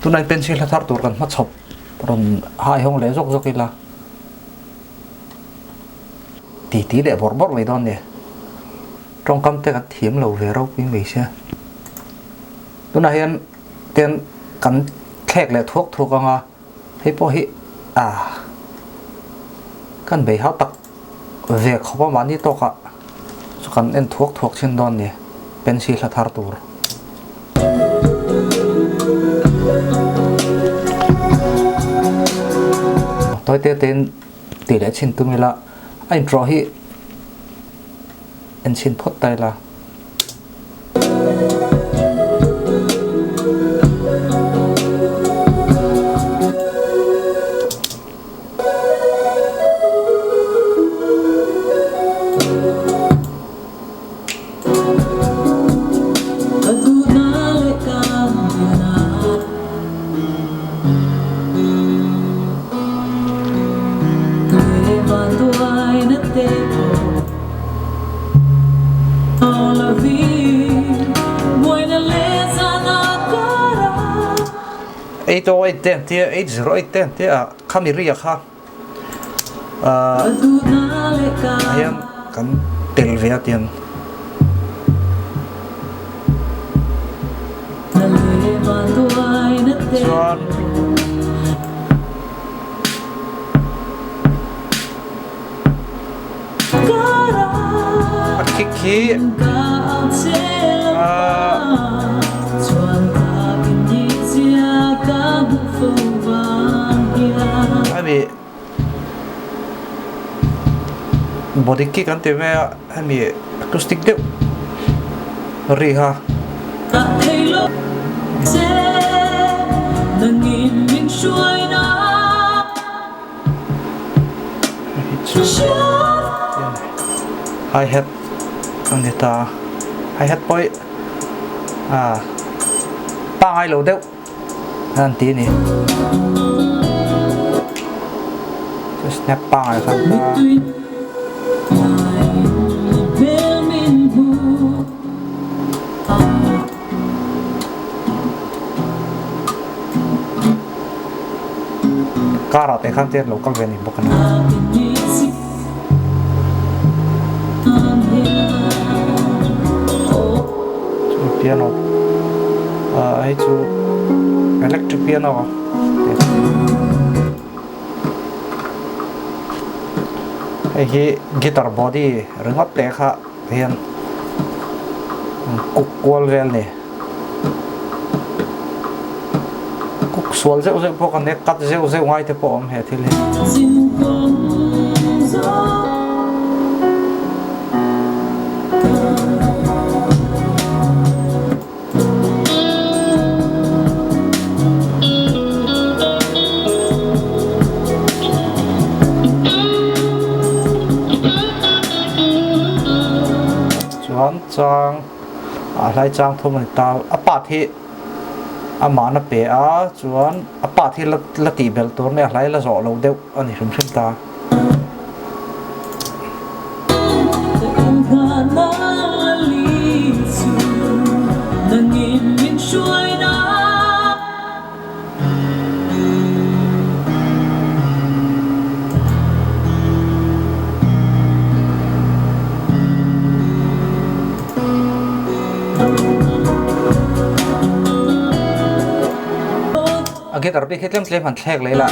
Tunah hian pencil hla thar tur kan hmachhawp rawn hai hawng leh zawk zawk ila ti ti leh bawrh bawrh mai dawn nia. Tawngkam te kan thiam lo ve ropui mai sia. Tunah hian ten kan thlek leh thuak thuak ang a, hei pawh hi ah kan bei hau tak ve khawp a mahni tawkah chu kan en thuak thuak thin dawn nia pencil hla thar tur. Tawi te tein tih leh chhin tum ila a intro hi en chhin phawt ta ila. 808 te an tia 808 te an tia ah khami ria kha ah hian kan tel ve a tian chuan A kick hi hemi body kick an ti mai a hemi acoustic deuh ri kha. Hi hat a ni ta hi hat pawh hi ah pangai lo deuh a an ti a ni snap pangai kha Car ah te khan te lo kal ve a ni bawk a ni. Chu piano ah hei chu electric piano hei hi guitar body ringawt te kha hian kuk kual vel a ni. Kuk sual zeuh zeuh pawh kan nia cut zeuh zeuh ngai te pawh a awm he thil hi. Chuan chang a hlai chang thum a ni ta a part hi amah na pe a chuan a part hi la tih belh tur nia a hlai la zawh lo deuh a ni hrim hrim ta. A guitar bik hi tlem tlem han thlek leh ila.